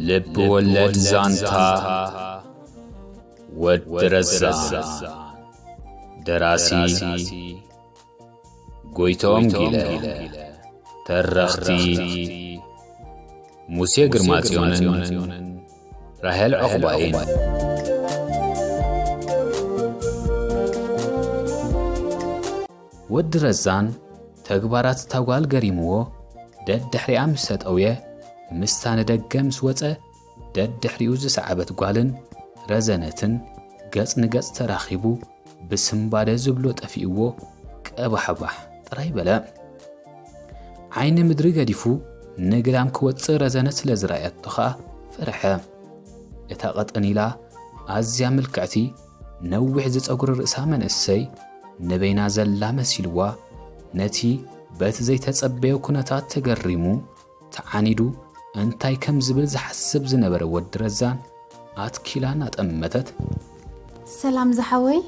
ልብ ወለድ ዛንታ ወዲ ረዛ። ደራሲ ጎይቶም ጊለ። ተረኽቲ ሙሴ ግርማጽዮንን ራሄል ዕቑባይን። ወዲ ረዛን ተግባራት እታ ጓል ገሪምዎ፣ ደድሕሪኣ ምስ ተጠውየ፣ ምስታ ንደገ ምስ ወጸ፣ ደድሕሪኡ ዝሰዓበት ጓልን ረዘነትን ገጽ ንገጽ ተራኺቡ፣ ብስምባደ ዝብሎ ጠፊእዎ፣ ቀባሕባሕ ጥራይ በለ። ዓይኒ ምድሪ ገዲፉ ንግዳም ክወጽእ ረዘነት ስለ ዝረኣየቶ ኸኣ ፈርሐ። እታ ቀጠን ኢላ ኣዝያ ምልክዕቲ ነዊሕ ዝጸጉሪ ርእሳ መንእሰይ ንበይና ዘላ መሲልዋ፣ ነቲ በቲ ዘይተጸበዮ ኩነታት ተገሪሙ፣ ተዓኒዱ እንታይ ከም ዝብል ዝሓስብ ዝነበረ ወዲ ረዛን ኣትኪላ እናጠመተት፣ "ሰላም ዝሓወይ፣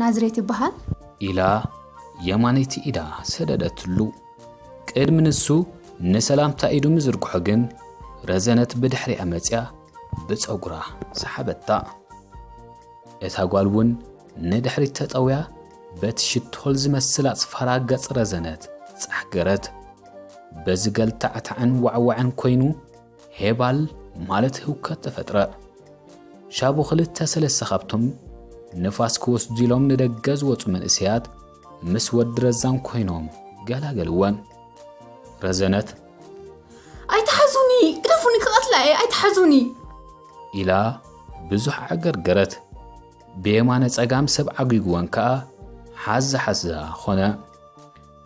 ናዝሬት ይበሃል?" ኢላ የማነይቲ ኢዳ ሰደደትሉ። ቅድሚ ንሱ ንሰላምታ ኢዱ ምዝርግሖ ግን፣ ረዘነት ብድሕሪኣ መጺኣ ብጸጉራ ሰሓበታ። እታ ጓል እውን ንድሕሪት ተጠውያ፣ በቲ ሽቶል ዝመስል ኣጽፋራ ገጽ ረዘነት ጻሕገረት። በዚ ገልታዕታዕን ዋዕዋዕን ኮይኑ፣ ሄባል ማለት ህውከት ተፈጥረ። ሻቡ ክልተ ሰለስተ ካብቶም ንፋስ ክወስዱ ኢሎም ንደገ ዝወጹ መንእሰያት ምስ ወዲ ረዛን ኮይኖም ገላገልወን። ረዘነት፣ "ኣይትሓዙኒ፣ ግደፉኒ፣ ክቐትላ እየ፣ ኣይትሓዙኒ!" ኢላ ብዙሕ ዓገርገረት። ብየማነ ጸጋም ሰብ ዓጒግወን ከኣ ሓዛ ሓዛ ኾነ።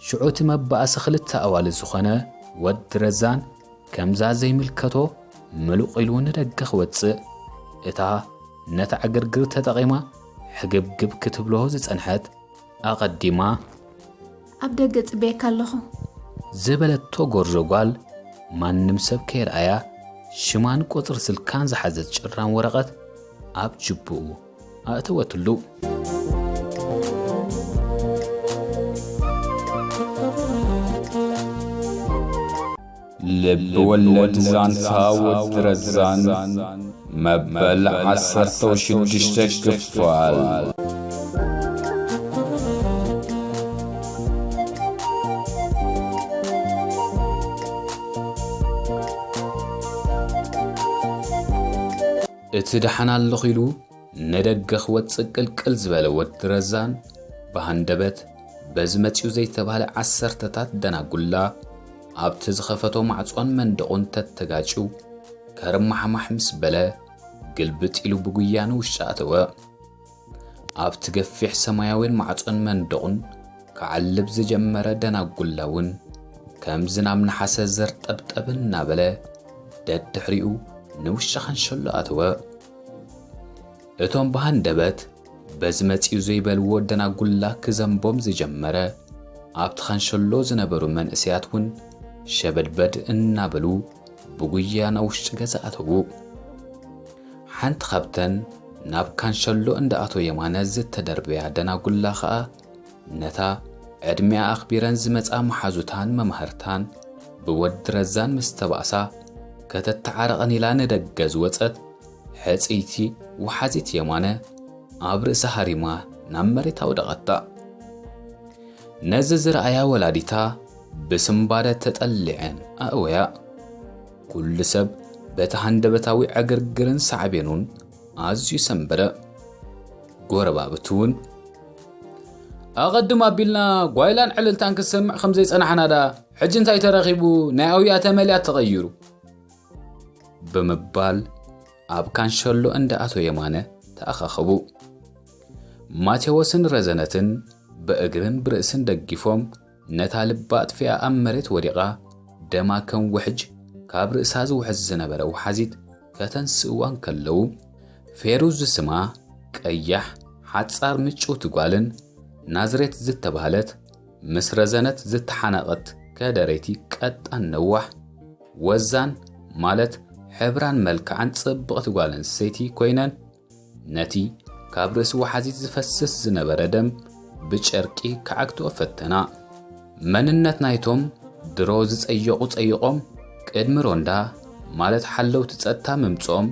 ሽዑ እቲ መባእሲ ክልተ ኣዋልድ ዝኾነ ወዲ ረዛን ከምዛ ዘይምልከቶ ምሉቕ ኢሉ ንደገ ክወጽእ፣ እታ ነታ ዕግርግር ተጠቒማ ሕግብግብ ክትብሎ ዝጸንሐት ኣቐዲማ፣ "ኣብ ደገ ጽበየካ ኣለኹ" ዝበለቶ ጎርዞ ጓል፣ ማንም ሰብ ከይረኣያ ሽማን ቁጽሪ ስልካን ዝሓዘት ጭራም ወረቐት ኣብ ጅብኡ ኣእተወትሉ። ልብ ወለድ ዛንታ ወዲ ረዛን መበል ዓሰርተ ሽዱሽተ ክፋል። እቲ ደሓን ኣለኹ ኢሉ ንደገ ክወጽእ ቅልቅል ዝበለ ወዲ ረዛን፣ ብሃንደበት በዚ መጺኡ ዘይተባህለ ዓሰርተታት ደናጉላ ኣብቲ ዝኸፈቶ ማዕጾን መንደቑን ተተጋጭው፣ ከርማሕማሕ ምስ በለ፣ ግልብጥ ኢሉ ብጉያ ንውሽጢ ኣተወ። ኣብቲ ገፊሕ ሰማያዊን ማዕጾን መንደቑን ክዓልብ ዝጀመረ ደናጉላ እውን፣ ከም ዝናም ነሓሰ ዘርጠብጠብ እናበለ፣ ደድሕሪኡ ንውሽጢ ኻንሸሎ ኣተወ። እቶም ብሃንደበት በዚ መጺኡ ዘይበልዎ ደናጉላ ክዘንቦም ዝጀመረ፣ ኣብቲ ኻንሸሎ ዝነበሩ መንእሰያት እውን ሸበድበድ እናበሉ ብጉያ ናብ ውሽጢ ገዛ ኣተዉ። ሓንቲ ካብተን ናብ ካንሸሎ እንዳ ኣቶ የማነ ዝተደርበያ ደናጉላ ኸኣ፣ ነታ ዕድሚኣ ኣኽቢረን ዝመጻ መሓዙታን መማህርታን ብወዲ ረዛን ምስ ተባእሳ፣ ከተተዓረቐን ኢላ ንደገ ዝወጸት ሕጽይቲ ወሓዚት የማነ፣ ኣብ ርእሳ ሃሪማ ናብ መሬት ኣውደቐታ። ነዚ ዝረኣያ ወላዲታ ብስምባደ ተጠሊዐን ኣእወያ። ኩሉ ሰብ በቲ ሃንደበታዊ ዕግርግርን ሳዕቤኑን ኣዝዩ ሰንበደ። ጎረባብቲ እውን፣ "ኣቐድም ኣቢልና ጓይላን ዕልልታን ክሰምዕ ከም ዘይጸናሕና ዳ፣ ሕጂ እንታይ ተረኺቡ፣ ናይ ኣውያተ መሊኣ ተቐይሩ?" ብምባል ኣብ ካንሸሎ እንዳ ኣቶ የማነ ተኣኻኸቡ። ማቴዎስን ረዘነትን ብእግርን ብርእስን ደጊፎም ነታ ልባ ኣጥፊኣ ኣብ መሬት ወዲቓ ደማ ከም ውሕጅ ካብ ርእሳ ዝውሕዝ ዝነበረ ወሓዚት ከተንስእዋ እንከለዉ፣ ፌሩዝ ዝስማ ቀያሕ ሓጻር ምጭውቲ ጓልን ናዝሬት ዝተባህለት ምስ ረዘነት ዝተሓነቐት ከደረይቲ ቀጣን ነዋሕ፣ ወዛን ማለት ሕብራን መልክዓን ጽብቕቲ ጓል ኣንስተይቲ ኮይነን፣ ነቲ ካብ ርእሲ ወሓዚት ዝፈስስ ዝነበረ ደም ብጨርቂ ክዓግትኦ ፈተና። መንነት ናይቶም ድሮ ዝጸየቑ ጸይቖም፣ ቅድሚ ሮንዳ ማለት ሓለውቲ ጸጥታ ምምጽኦም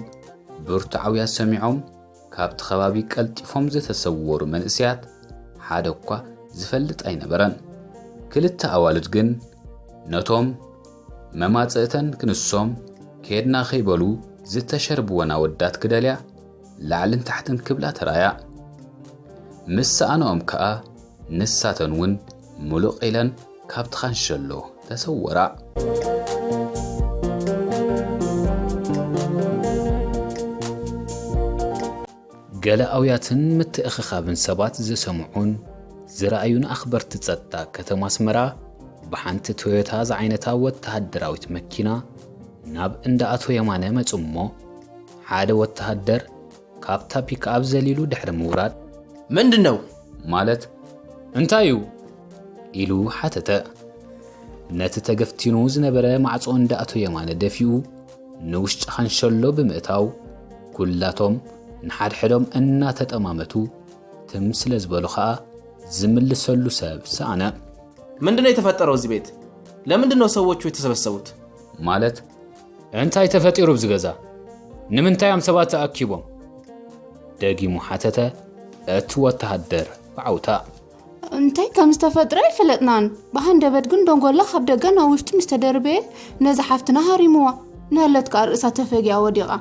ብርቱዓውያ ሰሚዖም ካብቲ ከባቢ ቀልጢፎም ዝተሰወሩ መንእሰያት ሓደ እኳ ዝፈልጥ ኣይነበረን። ክልተ ኣዋልድ ግን ነቶም መማጽእተን ክንሶም ከየድና ከይበሉ ዝተሸርብወን ኣወዳት ክደልያ ላዕልን ታሕትን ክብላ ተራያ። ምስ ሰኣነኦም ከኣ ንሳተን እውን ምሉቕ ኢለን ካብቲ ኻንሸሎ ተሰወራ። ገለ ኣውያትን ምትእኽኻብን ሰባት ዝሰምዑን ዝረኣዩን ኣኽበርቲ ጸጥታ ከተማ ኣስመራ ብሓንቲ ቶዮታ ዝዓይነታ ወተሃደራዊት መኪና ናብ እንዳ ኣቶ የማነ መጹ እሞ ሓደ ወተሃደር ካብታ ፒክኣፕ ዘሊሉ ድሕሪ ምውራድ፣ "ምንድን ነው?" ማለት፣ "እንታይ እዩ?" ኢሉ ሓተተ። ነቲ ተገፍቲኑ ዝነበረ ማዕጾ እንዳ ኣቶ የማነ ደፊኡ ንውሽጢ ኻንሸሎ ብምእታው፣ ኩላቶም ንሓድሕዶም እናተጠማመቱ ትም ስለ ዝበሉ ኸኣ ዝምልሰሉ ሰብ ሰኣነ። "ምንድን ነው የተፈጠረው እዚህ ቤት? ለምንድን ነው ሰዎቹ የተሰበሰቡት?" ማለት፣ "እንታይ ተፈጢሩ ኣብዚ ገዛ? ንምንታይ እዮም ሰባት ተኣኪቦም?" ደጊሙ ሓተተ እቲ ወተሃደር ብዓውታ። "እንታይ ከም ዝተፈጥረ ኣይፈለጥናን። ብሃንደበት ግን ደንጎላ ካብ ደገ ናብ ውሽጢ ምስ ተደርበየ ነዛ ሓፍትና ሃሪምዋ። ንሃለት ከኣ ርእሳ ተፈጊኣ ወዲቓ."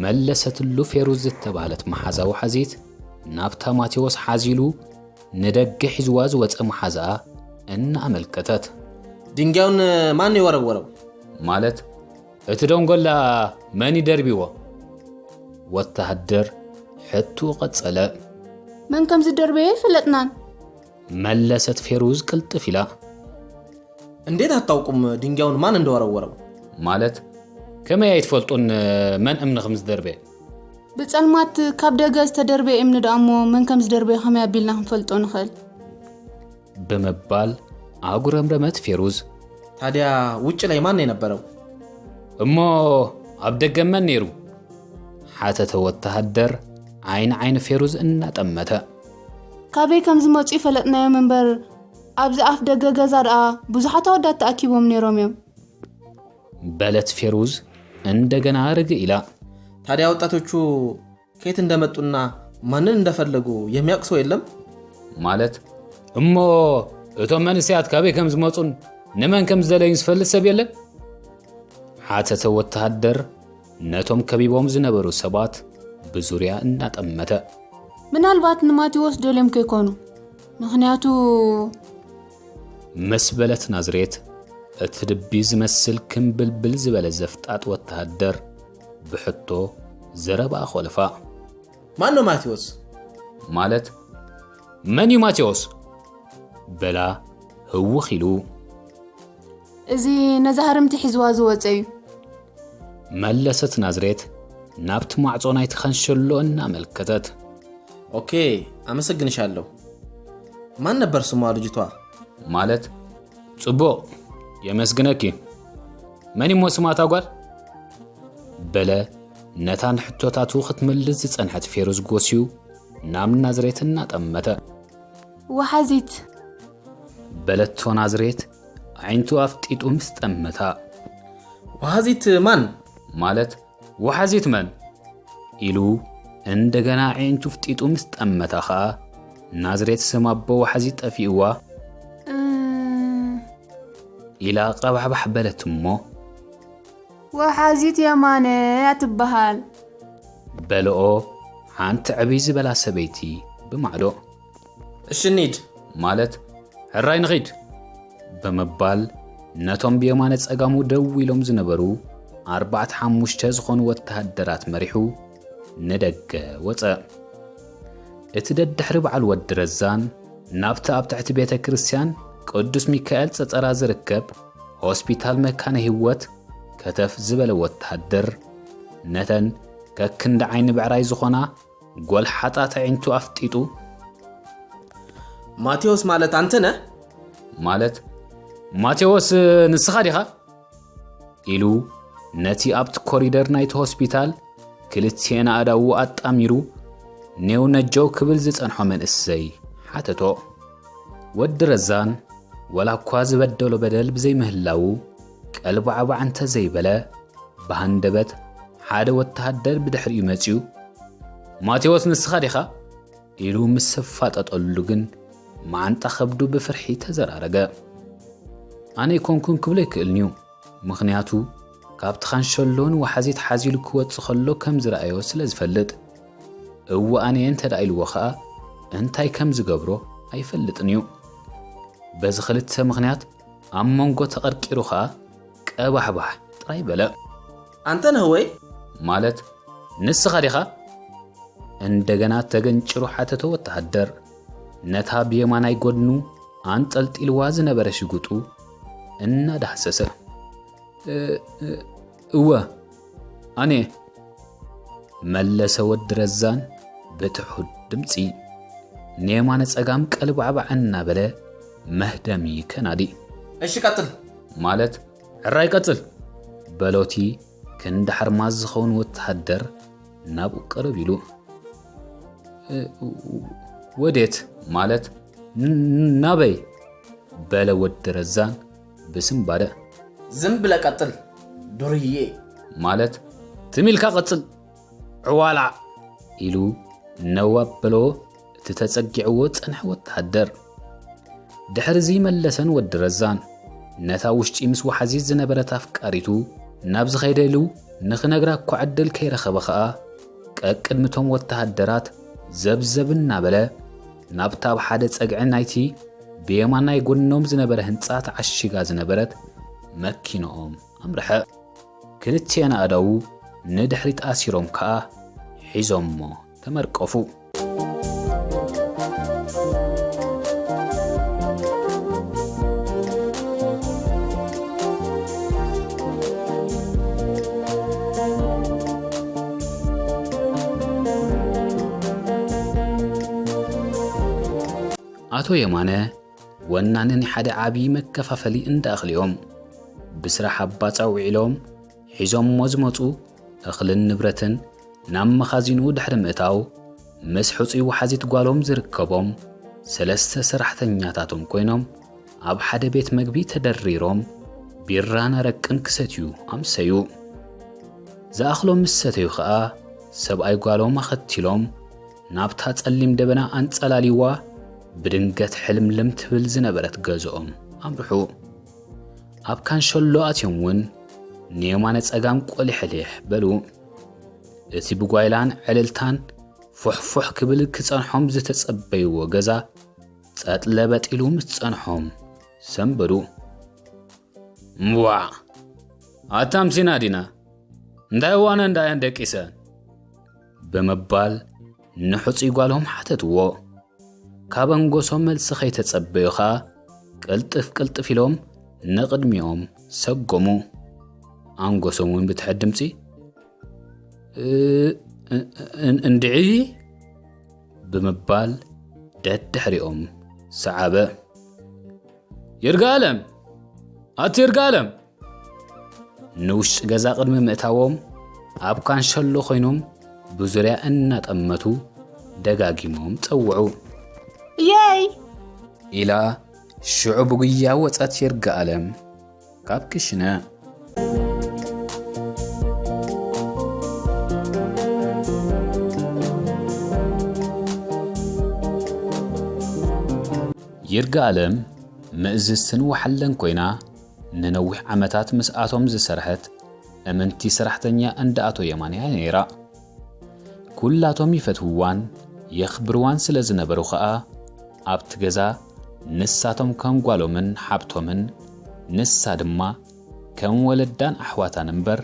መለሰትሉ ፌሩዝ ዝተባህለት መሓዛ ወሓዚት ናብታ ማቴዎስ ሓዚሉ ንደገ ሒዝዋ ዝወጸ መሓዛኣ እናኣመልከተት። "ድንጋዩን ማን የወረወረው?" ማለት፣ "እቲ ደንጎላ መን ይደርቢዎ?" ወተሃደር ሕቱ ቀጸለ። "መን ከም ዝደርበየ ኣይፈለጥናን." መለሰት ፌሩዝ ቅልጥፍ ኢላ። "እንዴት አታውቁም ድንጋዩን ማን እንደወረወረው?" ማለት፣ "ከመይ ኣይትፈልጡን መን እምኒ ከም ዝደርበየ?" "ብጸልማት ካብ ደገ ዝተደርበየ እምኒ ደኣ እሞ መን ከም ዝደርበየ ከመይ ኣቢልና ክንፈልጦ ንኽእል?" ብምባል ኣጉረምረመት ፌሩዝ። "ታዲያ ውጭ ላይ ማን የነበረው?" "እሞ ኣብ ደገ መን ነይሩ?" ሓተተ ወተሃደር ዓይኒ ዓይኒ ፌሩዝ እናጠመተ። "ካበይ ከም ዝመጹ ይፈለጥናዮም እምበር ኣብዚ ኣፍ ደገ ገዛ ደኣ ብዙሓት ኣወዳት ተኣኪቦም ነይሮም እዮም።" በለት ፌሩዝ እንደገና ርግእ ኢላ። "ታዲያ ወጣቶቹ ከየት እንደመጡና ማንን እንደፈለጉ የሚያውቅ ሰው የለም?" ማለት፣ "እሞ እቶም መንእሰያት ካበይ ከም ዝመጹን ንመን ከም ዝደለዩን ዝፈልጥ ሰብ የለን?" ሓተተ ወተሃደር ነቶም ከቢቦም ዝነበሩ ሰባት ብዙርያ እናጠመተ። "ምናልባት ንማቴዎስ ደልዮም ከይኮኑ፣ ምኽንያቱ" ምስ በለት ናዝሬት፣ እቲ ልቢ ዝመስል ክምብልብል ዝበለ ዘፍጣጥ ወተሃደር ብሕቶ ዘረባኣ ኾለፋ። "ማን ነው ማቴዎስ?" ማለት፣ "መን እዩ ማቴዎስ?" በላ ህውኽ ኢሉ። "እዚ ነዛ ህርምቲ ሒዝዋ ዝወጸ እዩ።" መለሰት ናዝሬት ናብቲ ማዕጾ ናይቲ ኸንሸሎ እናመልከተት። "ኦኬ፣ ኣመሰግንሻለሁ። ማን ነበር ስሟ ልጅቷ?" ማለት፣ "ጽቡቕ፣ የመስግነኪ። መን እሞ ስማ እታ ጓል?" በለ ነታ ንሕቶታቱ ክትምልስ ዝጸንሐት ፌሩዝ ጎስዩ ናብ ናዝሬት እናጠመተ። "ወሓዚት" በለቶ ናዝሬት ኣዒንቱ ኣፍጢጡ ምስ ጠመታ። "ወሓዚት ማን?" ማለት፣ "ወሓዚት መን?" ኢሉ እንደገና ኣዒንቱ ፍጢጡ ምስ ጠመታ ኸኣ ናዝሬት ስም ኣቦ ወሓዚት ጠፊእዋ እ- ኢላ ቀባሕባሕ በለት እሞ። "ወሓዚት የማነ እያ ትበሃል" በልኦ ሓንቲ ዕብይ ዝበላ ሰበይቲ ብማዕዶ። "እሺ እንሂድ" ማለት፣ "ሕራይ ንኺድ" ብምባል ነቶም ብየማነ ጸጋሙ ደው ኢሎም ዝነበሩ ኣርባዕተ ሓሙሽተ ዝኾኑ ወተሃደራት መሪሑ ንደገ ወጸ። እቲ ደድሕሪ በዓል ወዲ ረዛን ናብቲ ኣብ ትሕቲ ቤተ ክርስቲያን ቅዱስ ሚካኤል ጸጸራ ዝርከብ ሆስፒታል መካነ ህይወት ከተፍ ዝበለ ወተሃደር ነተን ከክንዲ ዓይኒ ብዕራይ ዝኾና ጎልሓጣት ኣዒንቱ ኣፍጢጡ። "ማቴዎስ ማለት አንተ ነህ?" ማለት፣ "ማቴዎስ ንስኻ ዲኻ?" ኢሉ ነቲ ኣብቲ ኮሪደር ናይቲ ሆስፒታል ክልቲኤን ኣእዳዉ ኣጣሚሩ ኔው ነጀው ክብል ዝጸንሖ መንእሰይ ሓተቶ። ወዲ ረዛን ወላ እኳ ዝበደሎ በደል ብዘይምህላዉ ቀልባዕባዕ እንተ ዘይበለ ብሃንደበት ሓደ ወተሃደር ብድሕሪኡ መጺኡ፣ "ማቴዎስ ንስኻ ዲኻ?" ኢሉ ምስ ኣፋጠጠሉ ግን፣ መዓንጣ ከብዱ ብፍርሒ ተዘራረገ። "ኣነ ኣይኮንኩን" ክብሎ ኣይክእልን'ዩ። ምኽንያቱ፣ ካብቲ ካንሸሎ ንወሓዚት ሓዚሉ ክወጽእ ከሎ ከም ዝረኣዮ ስለ ዝፈልጥ። "እወ፣ ኣነ" እንተ ደኣ ኢልዎ ኸኣ፣ እንታይ ከም ዝገብሮ ኣይፈልጥን'ዩ። በዚ ክልተ ምኽንያት ኣብ መንጎ ተቐርቂሩ ኸኣ፣ ቀባሕባሕ ጥራይ በለ። "ኣንተ ነህወይ?" ማለት፣ "ንስኻ ዲኻ?" እንደገና ተገንጭሩ ሓተተ ወተሃደር፣ ነታ ብየማናይ ጎድኑ ኣንጠልጢልዋ ዝነበረ ሽጉጡ እናዳህሰሰ። "እ-፣ እ-፣ እወ፣ ኣነ" መለሰ ወዲ ረዛን ብትሑት ድምጺ፣ ንየማነ ጸጋም ቀልባዕባዕ እናበለ መህደሚ ከናዲ። "እሺ፣ ቀጽል!" ማለት፣ "ሕራይ ቀጽል!" በሎቲ ክንዲ ሓርማዝ ዝኸውን ወተሃደር ናብኡ ቅርብ ኢሉ። "እ፣ ወዴት?" ማለት፣ "ን-፣ ናበይ?" በለ ወዲ ረዛን ብስምባደ። "ዝም ብለ ቀጽል፣ ዱርዬ!" ማለት፣ "ትም ኢልካ ቀጽል፣ ዕዋላ!" ኢሉ ነዋብ በሎ እቲ ተጸጊዕዎ ጸንሐ ወተሃደር። ድሕሪ እዚ መለሰን ወዲ ረዛን ነታ ውሽጢ ምስ ወሓዚ ዝነበረት ኣፍቃሪቱ ናብ ዝኸይደሉ ንኽነግራ እኳ ዕድል ከይረኸበ ኸኣ፣ ቀቅድሚ እቶም ወተሃደራት ዘብዘብ እናበለ ናብታ ኣብ ሓደ ጸግዒ ናይቲ ብየማናይ ጎኖም ዝነበረ ህንጻ ተዓሺጋ ዝነበረት መኪንኦም ኣምርሐ። ክልቲኤን ኣእዳዉ ንድሕሪት ኣሲሮም ከኣ ሒዞሞ ተመርቀፉ። ኣቶ የማነ ወናኒ ናይ ሓደ ዓቢ መከፋፈሊ እንዳ እኽሊ እዮም። ብስራሕ ኣባጻ ውዒሎም ሒዞሞ ዝመጹ እኽልን ንብረትን ናብ መኻዚኑ ድሕሪ ምእታው፣ ምስ ሕጹይ ወሓዚት ጓሎም ዝርከቦም ሰለስተ ሰራሕተኛታቶም ኮይኖም፣ ኣብ ሓደ ቤት መግቢ ተደሪሮም ቢራን ኣረቅን ክሰትዩ ኣምሰዩ። ዝኣኽሎም ምስ ሰተዩ ኸኣ፣ ሰብኣይ ጓሎም ኣኸቲሎም ናብታ ጸሊም ደበና ኣንጸላሊዋ ብድንገት ሕልምልም ትብል ዝነበረት ገዝኦም ኣምርሑ። ኣብ ካንሸሎ ኣትዮም እውን ንየማነ ጸጋም ቆሊሕሊሕ በሉ። እቲ ብጓይላን ዕልልታን ፉሕፉሕ ክብል ክጸንሖም ዝተጸበይዎ ገዛ ጸጥ ለበጥ ኢሉ ምስ ጸንሖም ሰንበዱ። "እምቧዕ! ኣታ ኣምሲና ዲና? እንታይ እዋነን ደኣየን ደቂሰን?" ብምባል ንሕጹይ ጓሎም ሓተትዎ። ካብ ኣንጎሶም መልሲ ከይተጸበዩ ኸኣ፣ ቅልጥፍ ቅልጥፍ ኢሎም ንቕድሚኦም ሰጎሙ። ኣንጎሶም እውን ብትሕት ድምጺ፣ "እ-፣ እ-፣ እ-፣ እንድዒ?" ብምባል ደድሕሪኦም ሰዓበ። "ይርጋለም! ኣቲ ይርጋለም!" ንውሽጢ ገዛ ቅድሚ ምእታዎም፣ ኣብ ካንሸሎ ኮይኖም ብዙርያ እናጠመቱ ደጋጊሞም ጸውዑ። "የይ!" ኢላ ሽዑ ብጉያ ወጸት ይርጋለም ካብ ክሽነ። ይርጋለም ምእዝዝትን ወሓለን ኮይና፣ ንነዊሕ ዓመታት ምስኣቶም ዝሰርሐት እምንቲ ሰራሕተኛ እንዳ ኣቶ የማነ እያ ነይራ። ኩላቶም ይፈትውዋን የኽብርዋን ስለ ዝነበሩ ኸኣ፣ ኣብቲ ገዛ ንሳቶም ከም ጓሎምን ሓብቶምን፣ ንሳ ድማ ከም ወለዳን ኣሕዋታን እምበር፣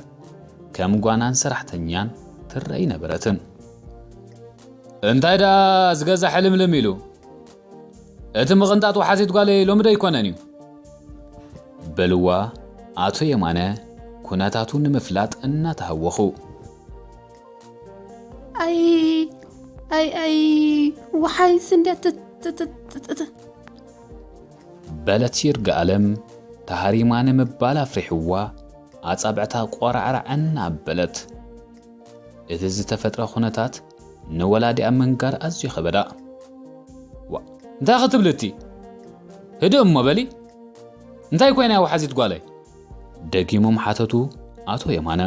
ከም ጓናን ሰራሕተኛን ትረኣ ኣይነበረትን። "እንታይ ደኣ ዝገዛ ሕልምልም ኢሉ? እቲ ምቕንጣጥ ወሓዚት ጓለይ ሎሚ ዶ ኣይኮነን እዩ?" በልዋ ኣቶ የማነ ኩነታቱ ንምፍላጥ እናተሃወኹ። "ኣይ፣ ኣይ፣ ኣይ፣ ወሓይስ እንድያ ት-፣ ት-፣ ት-፣ ት-፣ ት-" በለት ይርጋኣለም ተሃሪማ ንምባል ኣፍሪሕዋ ኣጻብዕታ ቆራዕራዕ እናኣበለት። እቲ ዝተፈጥረ ኩነታት ንወላዲኣ ምንጋር ኣዝዩ ከበዳ። "ዋ፣ እንታይ ክትብሊ እቲ? ህድእ እሞ በሊ፣ እንታይ ኮይና እያ ወሓዚት ጓለይ?" ደጊሞም ሓተቱ ኣቶ የማነ።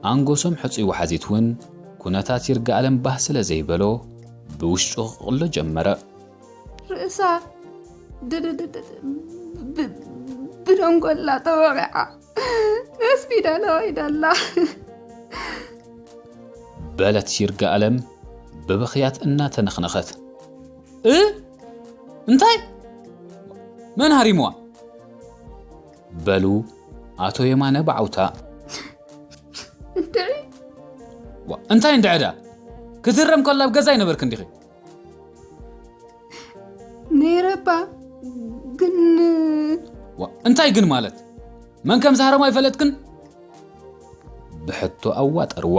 ኣንጎሶም ሕጹይ ወሓዚት እውን ኩነታት ይርጋኣለም ባህ ስለ ዘይበሎ ብውሽጡ ክቕሎ ጀመረ። ርእሳ ድ- ድ- ድ- ድ- ብ- ብደንጎላ ተወቂዓ መስቢዳ ነዋይዳላ። በለት ይርጋኣለም ብብኽያት እናተነኽነኸት። እ እንታይ? መን ሃሪምዋ? በሉ ኣቶ የማነ ብዓውታ። እንድዒ እንታይ እንድዕዳ? ክትህረም ከላ ኣብ ገዛ ይነበርክ እንዲኺ? ነይረባ ግን እንታይ ግን ማለት? መን ከም ዝሃረማ ይፈለጥክን? ብሕቶ ኣዋጠርዋ።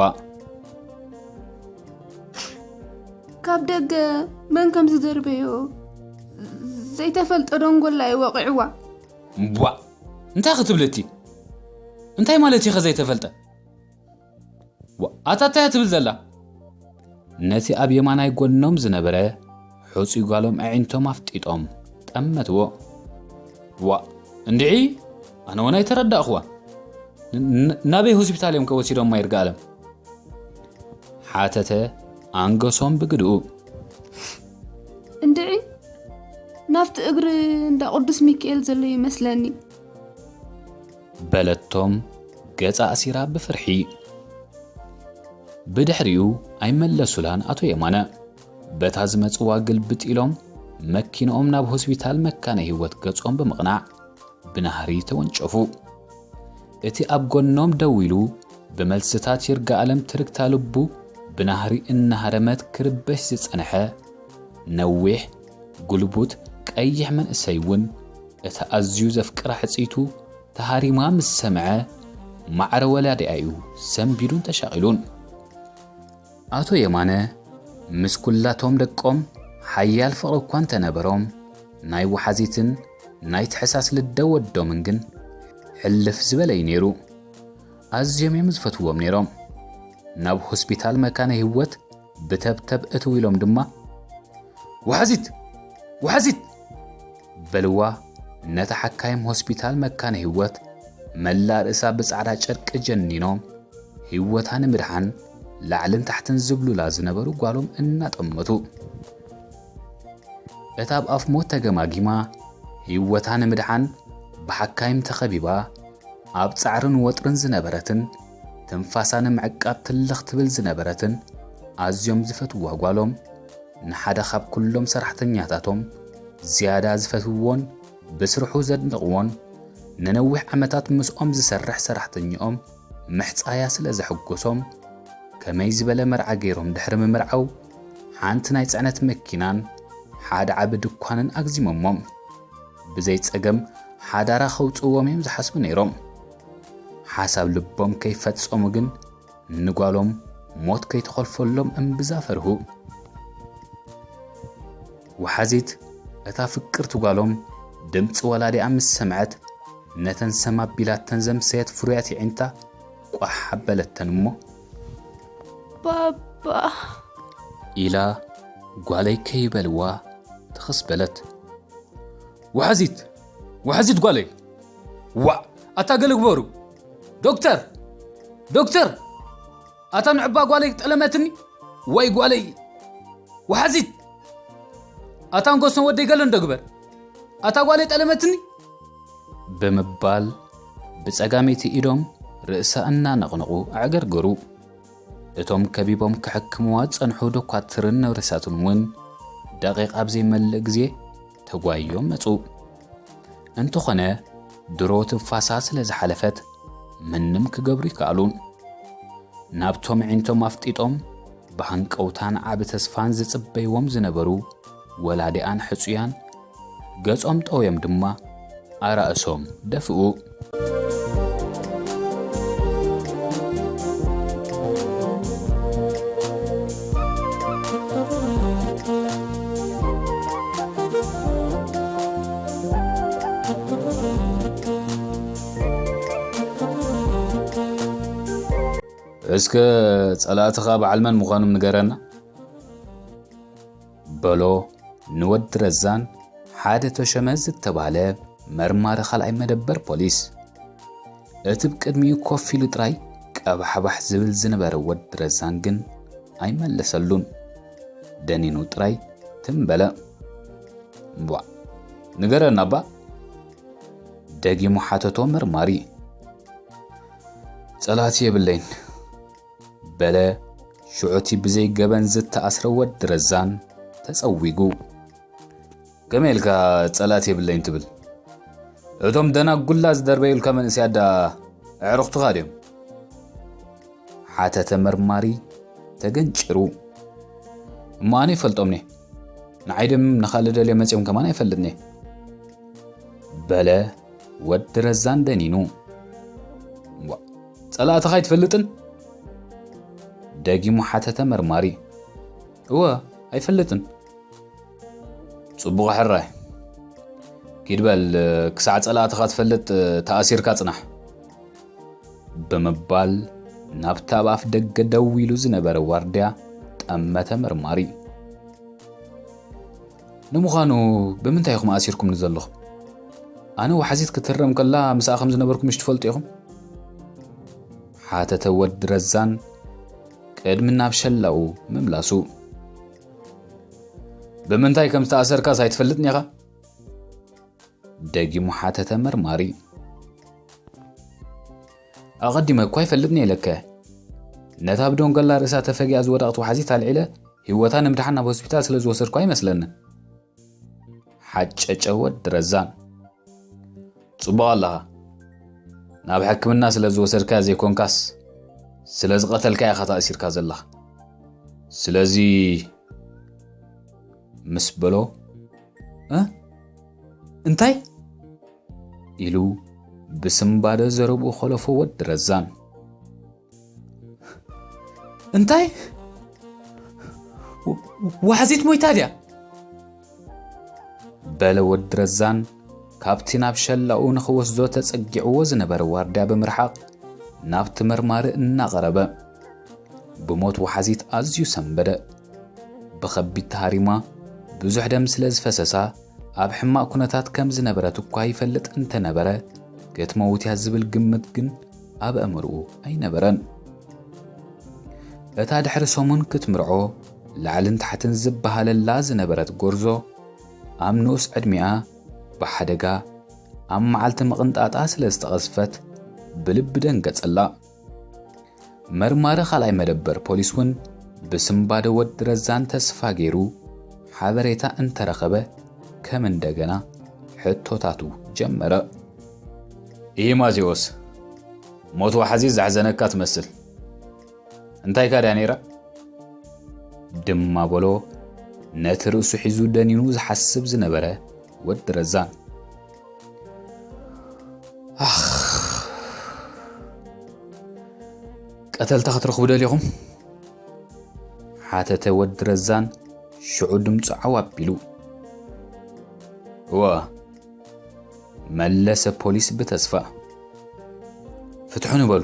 ካብ ደገ መን ከም ዝደርበዮ ዘይተፈልጠ ደንጎላ እዩ ወቂዕዋ። እምቧ እንታይ ክትብል እቲ እንታይ ማለት እዩ ዘይተፈልጠ? ኣታ እንታይ ትብል ዘላ? ነቲ ኣብ የማናይ ጎኖም ዝነበረ ሕጹይ ጓሎም ኣዒንቶም ኣፍጢጦም ጠመትዎ። ዋ እንድዒ ኣነ እውን ኣይተረዳእኽዋ። ናበይ ሆስፒታል እዮም ከወሲዶም ማይርጋ ኣለም? ሓተተ ኣንገሶም ብግድኡ። እንድዒ ናብቲ እግሪ እንዳ ቅዱስ ሚካኤል ዘሎ ይመስለኒ። በለቶም ገጻ ኣሲራ ብፍርሒ። ብድሕሪኡ ኣይመለሱላን ኣቶ የማነ። በታ ዝመጽዋ ግልብጥ ኢሎም መኪንኦም ናብ ሆስፒታል መካነ ህይወት ገጾም ብምቕናዕ ብናህሪ ተወንጨፉ። እቲ ኣብ ጎኖም ደው ኢሉ ብመልስታት ይርጋ ኣለም ትርግታ ልቡ ብናህሪ እናሃረመት ክርበሽ ዝጸንሐ ነዊሕ ጉልቡት ቀይሕ መንእሰይ እውን እታ ኣዝዩ ዘፍቅራ ሕጽይቱ ተሃሪማ ምስ ሰምዐ ማዕረ ወላዲኣ እዩ ሰንቢዱን ተሻቒሉን። ኣቶ የማነ ምስ ኩላቶም ደቆም ሓያል ፍቕሪ እኳ እንተነበሮም ናይ ወሓዚትን ናይ ትሕሳስ ልደ ወዶምን ግን ሕልፍ ዝበለ እዩ ነይሩ። ኣዝዮም እዮም ዝፈትዎም ነይሮም። ናብ ሆስፒታል መካነ ህይወት ብተብተብ እትው ኢሎም ድማ ወሓዚት ወሓዚት በልዋ። ነታ ሓካይም ሆስፒታል መካነ ህይወት መላእ ርእሳ ብጻዕዳ ጨርቂ ጀኒኖም ህይወታ ንምድሓን ላዕልን ታሕትን ዝብሉላ ዝነበሩ ጓሎም እናጠመቱ እታ ኣብ ኣፍ ሞት ተገማጊማ ህይወታ ንምድሓን ብሓካይም ተኸቢባ ኣብ ጻዕርን ወጥርን ዝነበረትን ትንፋሳ ንምዕቃብ ትልኽ ትብል ዝነበረትን ኣዝዮም ዝፈትዋ ጓሎም ንሓደ ካብ ኩሎም ሰራሕተኛታቶም ዝያዳ ዝፈትውዎን ብስርሑ ዘድንቕዎን ንነዊሕ ዓመታት ምስኦም ዝሰርሕ ሰራሕተኛኦም ምሕጻያ ስለ ዘሐጎሶም ከመይ ዝበለ መርዓ ገይሮም ድሕሪ ምምርዓው ሓንቲ ናይ ጽዕነት መኪናን ሓደ ዓቢ ድኳንን ኣግዚሞሞም። ብዘይ ጸገም ሓዳራ ከውጽዎም እዮም ዝሓስቡ ነይሮም። ሓሳብ ልቦም ከይፈጸሙ ግን ንጓሎም ሞት ከይተኾልፈሎም እምብዛ ፈርሁ። ወሓዚት እታ ፍቅርቲ ጓሎም ድምፂ ወላዲኣ ምስ ሰምዐት ነተን ሰም ኣቢላተን ዘምሰየት ፍሩያት የዒንታ ቋሕ ኣበለተን እሞ ባባ ኢላ ጓለይ ከይበልዋ ትኽስ በለት። ወሓዚት ወሓዚት ጓለይ ዋ ኣታ ገለ ግበሩ ዶክተር ዶክተር ኣታ ንዕባ ጓለይ ጠለመትኒ ወይ ጓለይ ወሓዚት ኣታ ንጎሶም ወደይ ገለ እንዶ ግበር ኣታ ጓለይ ጠለመትኒ ብምባል ብጸጋመይቲ ኢዶም ርእሳ እናነቕነቑ ኣዕገርገሩ። እቶም ከቢቦም ክሕክምዋ ዝጸንሑ ዶኳትርን ነርሳትን እውን ደቂቕ ኣብ ዘይመልእ ግዜ ተጓይዮም መጹ። እንተኾነ ድሮ ትንፋሳ ስለ ዝሓለፈት ምንም ክገብሩ ይከኣሉን። ናብቶም ኣዒንቶም ኣፍጢጦም ብሃንቀውታን ዓቢ ተስፋን ዝጽበይዎም ዝነበሩ ወላዲኣን ሕጹያን ገጾም ጠውዮም ድማ ኣራእሶም ደፍኡ። እስከ ጸላእትኻ በዓል መን ምዃኖም ንገረና? በሎ ንወዲ ረዛን ሓደ ተሸመ ዝተባህለ መርማሪ ካልኣይ መደበር ፖሊስ። እቲ ብቅድሚኡ ኮፍ ኢሉ ጥራይ ቀባሕባሕ ዝብል ዝነበረ ወዲ ረዛን ግን ኣይመለሰሉን። ደኒኑ ጥራይ ትም በለ። "እምቧ፣ ንገረና እባ?" ደጊሙ ሓተቶ መርማሪ። "ጸላእቲ የብለይን" በለ ሽዑቲ ብዘይ ገበን ዝተኣስረ ወዲ ረዛን ተጸዊጉ። "ከመይ ኢልካ ጸላእቲ የብለይን ትብል? እቶም ደናጉላ ዝደርበዩልካ መንእሰያት ደኣ ኣዕሩኽትኻ ድዮም?" ሓተተ መርማሪ ተገንጭሩ። "እሞ ኣነ ይፈልጦምኒ። ንዓይ ድም ንኻልእ ደልዮ መጺኦም ከማን ኣይፈልጥኒ" በለ ወዲ ረዛን ደኒኑ። "ዋ፣ ጸላእትኻ ኣይትፈልጥን?" ደጊሙ ሓተተ መርማሪ። "እወ፣ ኣይፈልጥን።" "ጽቡቕ ሕራይ። ኪድ በል፣ ክሳዕ ጸላእትኻ ትፈልጥ ተኣሲርካ ጽናሕ" ብምባል ናብቲ ኣብ ኣፍ ደገ ደው ኢሉ ዝነበረ ዋርድያ ጠመተ መርማሪ። "ንምዃኑ ብምንታይ ኢኹም ኣሲርኩምኒ ዘለኹም? ኣነ ዋሕዚት ክትህረም ከላ ምስኣ ከም ዝነበርኩ ምሽ ትፈልጡ ኢኹም?" ሓተተ ወዲ ረዛን ቅድሚ ናብ ሸላኡ ምምላሱ። "ብምንታይ ከም ዝተኣሰርካስ ኣይትፈልጥን ኢኻ?" ደጊሙ ሓተተ መርማሪ። "ኣቐዲመ እኳ ኣይፈልጥን እየ ኢለካ። ነታ ብደንጎላ ርእሳ ተፈጊኣ ዝወደቐት ዋሕዚት ኣልዒለ ህይወታ ንምድሓን ናብ ሆስፒታል ስለ ዝወሰድኳ ይመስለኒ" ሓጨጨ ወዲ ረዛን። "ጽቡቕ ኣለኻ። ናብ ሕክምና ስለ ዝወሰድካያ ዘይኮንካስ፣ ስለ ዝቐተልካያ ኢኻ ተኣሲርካ ዘለኻ። ስለዚ" ምስ በሎ፣ "እ? እንታይ?" ኢሉ ብስምባደ ዘረብኡ ኾለፎ ወዲ ረዛን። "እንታይ? ው-፣ ዋሕዚት ሞይታ ድያ?" በለ ወዲ ረዛን ካብቲ ናብ ሸላኡ ንኽወስዶ ተጸጊዕዎ ዝነበረ ዋርድያ ብምርሓቕ ናብቲ መርማሪ እናቐረበ። ብሞት ዋሕዚት ኣዝዩ ሰንበደ። ብኸቢድ ተሃሪማ ብዙሕ ደም ስለ ዝፈሰሳ ኣብ ሕማቕ ኩነታት ከም ዝነበረት እኳ ይፈልጥ እንተነበረ፣ ክትመውት እያ ዝብል ግምት ግን ኣብ ኣእምርኡ ኣይነበረን። እታ ድሕሪ ሰሙን ክትምርዖ ላዕልን ታሕትን ዝበሃለላ ዝነበረት ጎርዞ፣ ኣብ ንኡስ ዕድሚኣ ብሓደጋ ኣብ መዓልቲ ምቕንጣጣ ስለ ዝተቐዝፈት ብልቢ ደንገጸላ። መርማሪ ካልኣይ መደበር ፖሊስ እውን ብስምባደ ወዲ ረዛን ተስፋ ገይሩ ሓበሬታ እንተረኸበ ከም እንደገና ሕቶታቱ ጀመረ። "እሂ ማቴዎስ፣ ሞት ዋሕዚ ዘሕዘነካ ትመስል። እንታይካ ድያ ነይራ?" ድማ በሎ ነቲ ርእሱ ሒዙ ደኒኑ ዝሓስብ ዝነበረ ወዲ ረዛን። "ኣኽ፣ ቀተልታ ክትረኽቡ ደሊኹም?" ሓተተ ወዲ ረዛን ሽዑ ድምፁ ዓው ኣቢሉ። "እወ" መለሰ ፖሊስ ብተስፋ። "ፍትሑኒ በሉ"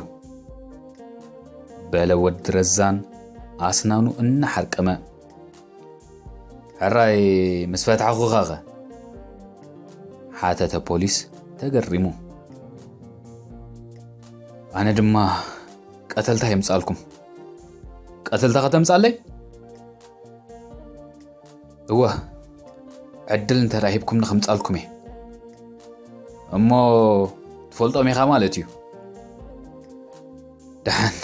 በለ ወዲ ረዛን ኣስናኑ እናሓርቀመ። "ሕራይ ምስ ፈታሕኹኻኸ?" ሓተተ ፖሊስ ተገሪሙ። "ኣነ ድማ ቀተልታ የምጻልኩም?" "ቀተልታ ከተምጻለይ?" "እወ፣ ዕድል እንተ ደኣ ሂብኩምኒ ከምጻልኩም እየ። እሞ ትፈልጦም ኢኻ ማለት እዩ?" "ደሓን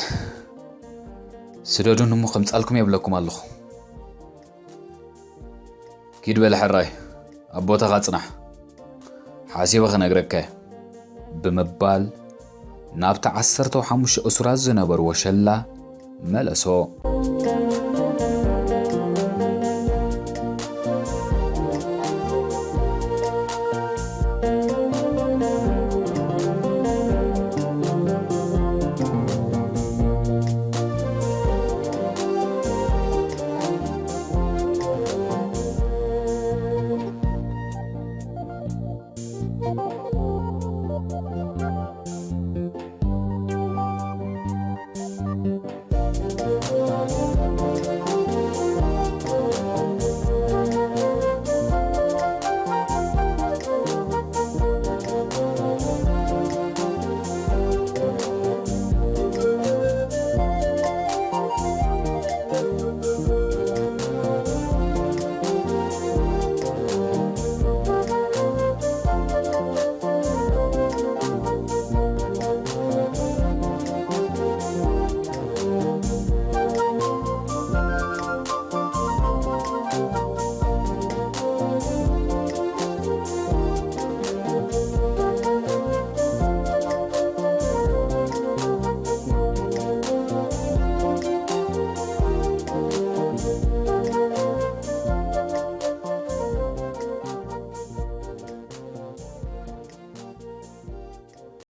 ስደዱን እሞ ከምጻልኩም የብለኩም ኣለኹ። ኪድ በለ ሕራይ፣ ኣብ ቦታኻ ጽናሕ፣ ሓሲበ ክነግረካ እየ" ብምባል ናብቲ ዓሰርተ ሓሙሽተ እሱራት ዝነበርዎ ሸላ መለሶ።